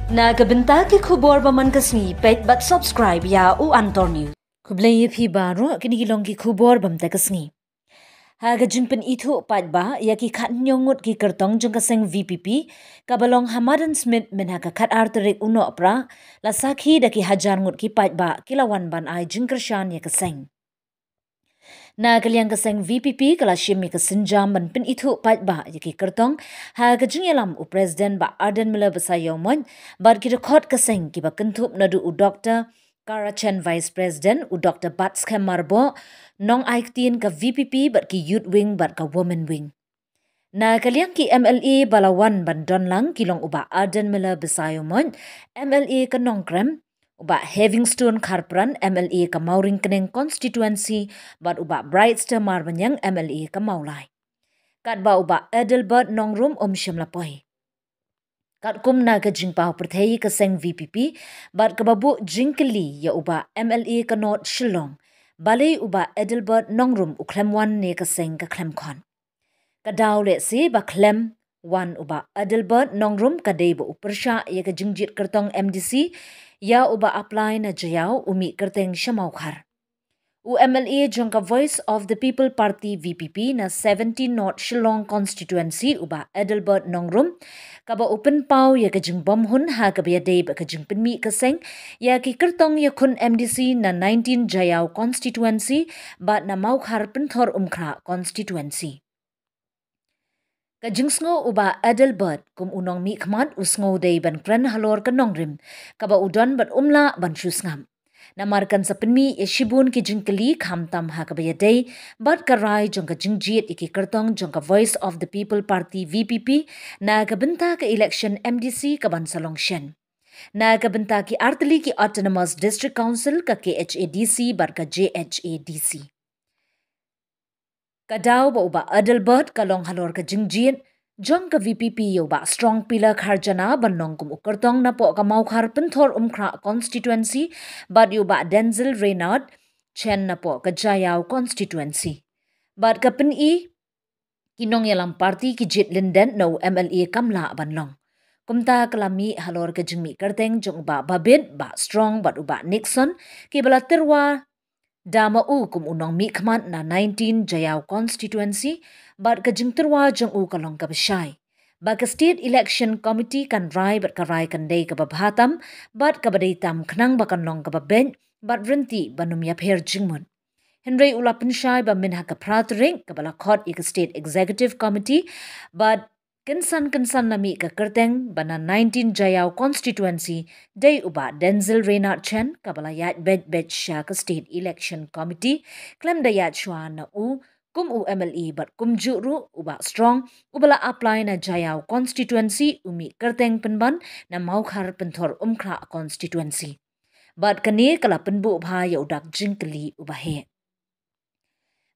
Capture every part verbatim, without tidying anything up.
Na ka bynta ki khubor ba man ka sngi, peit bad subscribe ïa U Antor News. Khublei ïa phi baroh, kine ki long ki khubor ba mynta ka sngi. Ha ka jingpynithuh paidbah ïa ki khathynñiew ngut ki kyrtong jong ka seng V P P, kaba long ha Madan Smit, mynha ka khatar tarik u Nohprah, la sakhi da ki hajar ngut ki paidbah ki la wan ban ai jingkyrshan ïa ka seng. Na ka liang ka seng V P P ka la shim ïa ka sienjam ban pynithuh paidbah ïa ki kyrtong ha ka jingïalam u President Bah Ardent Miller Basaiawmoit bad ki dkhot ka seng kiba kynthup naduh u Doktor Kara Chen, Vice President, u Doktor Batskhem Myrboh, nongai ktien ka V P P bad ki Youth Wing bad ka Women Wing. Na ka liang ki M L A ba la wan ban don lang ki long u Bah Ardent Miller Basaiawmoit, M L A ka Nongkrem, u Bah Heavingstone Kharpran, M L A ka Mawryngkneng Constituency, bad u Bah Brightstar Marbaniang, M L A ka Mawlai. Katba u Bah Adelbert Nongrum um shym la poi. Katkum na ka jingpaw pyrthei ka seng V P P bad kaba buh jingkylli ïa u Bah M L A ka North Shillong, balei u Bah Adelbert Nongrum u khlem wan ne ka seng ka khlem khot. Ka daw lehse ba khlem wan u Bah Adelbert Nongrum ka dei ba u pyrshah ïa ka jingjied kyrtong M D C ïa u Bah Applai na Jaïaw, u mih kyrteng sha Mawkhar. U M L A jong ka Voice of the People Party, V P P, na seventeen North Shillong Constituency, u Bah Adelbert Nongrum, kaba u pynpaw ïa ka jingbym hun ha kaba ïadei bad ka jingpynmih ka seng ïa ki kyrtong ïakhun M D C na nineteen Jaïaw Constituency bad na Mawkhar Pynthorumkhrah Constituency. Ka jingsngew u Bah Adelbert kum u nongmihkhmat u sngew dei ban kren halor ka nongrim kaba u don bad um lah ban shu sngap. Namar kan sa pynmih ïa shibun ki jingkylli, khamtam ha kaba ïadei bad ka rai jong ka jingjied ïa ki kyrtong jong ka Voice of the People Party, V P P, na ka bynta ka election M D C kaban sa long shen. Na ka bynta ki artylli ki Autonomous District Council, ka K H A D C bad ka J H A D C. Ka daw ba u Bah Adelbert ka long halor ka jingjied jong ka V P P ïa u Bah Strong Pillar Kharjana ban long kum u kyrtong napoh ka Mawkhar Pynthorumkhrah Constituency bad ïa u Bah Denzil Reynard Chen napoh ka Jaïaw Constituency. Bad ka pyni ki nongïalam party ki jied lyndet na u M L A kam lah ban long. Kumta ka la mih halor ka jingmih kyrteng jong u Bah Babit, Bah Strong bad u Bah Nixon, kiba la tyrwa da ma u kum u nongmihkhmat na nineteen Jaïaw Constituency, bad ka jingtyrwa jong u ka long kaba shai. Ba ka State Election Committee kan rai bad ka rai kan dei kaba bha tam bad kaba dei tam khnang ba kan long kaba beit bad ryntih ban ym ïapher jingmut. Hynrei u la pynshai ba mynha ka phra tarik kaba la khot ïa ka State Executive Committee bad kynsan kynsan la mih ka kyrteng ba na nineteen Jaïaw Constituency dei u Bah Denzil Reynard Chen, kaba la ïaid beit beit sha ka State Election Committee, khlem da ïaid shuwa na u kum u M L A bad kumjuh ruh u Bah Strong uba la apply na Jaïaw Constituency u mih kyrteng pynban na Mawkhar Pynthorumkhrah Constituency. Bad kane ka la pynbuh bha ïa u dak jingkylli uba heh.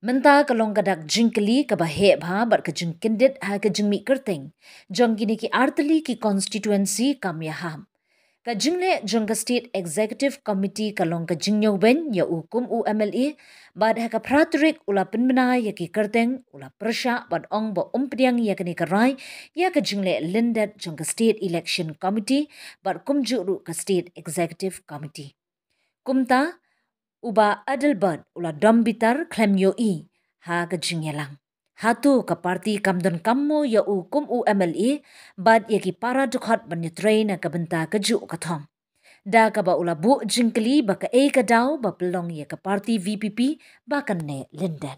Mynta ka long ka dak jingkylli kaba heh bha bad ka jingkyndit ha ka jingmih kyrteng jong kine ki artylli ki constituency kam ïahap. Ka jingleh jong ka State Executive Committee ka long ka jingñiewbeiñ ïa u kum u M L A, bad ha ka phra tarik u la pynbna ïa ki kyrteng, u la pyrshah bad ong ba um pdiang ïa kane ka rai ïa ka jingleh lyndet jong ka State Election Committee bad kumjuh ruh ka State Executive Committee. Kumta u Bah Adelbert u la dom bitar khlem ïohi ha ka jingïalang. Hato ka party kam don kammo ïa u kum u M L A bad ïa ki para dkhot ban ïatrei na ka bynta kajuh ka thong? Da kaba u la buh jingkylli ba kaei ka daw ba pynlong ïa ka party V P P ba kan neh lyndet.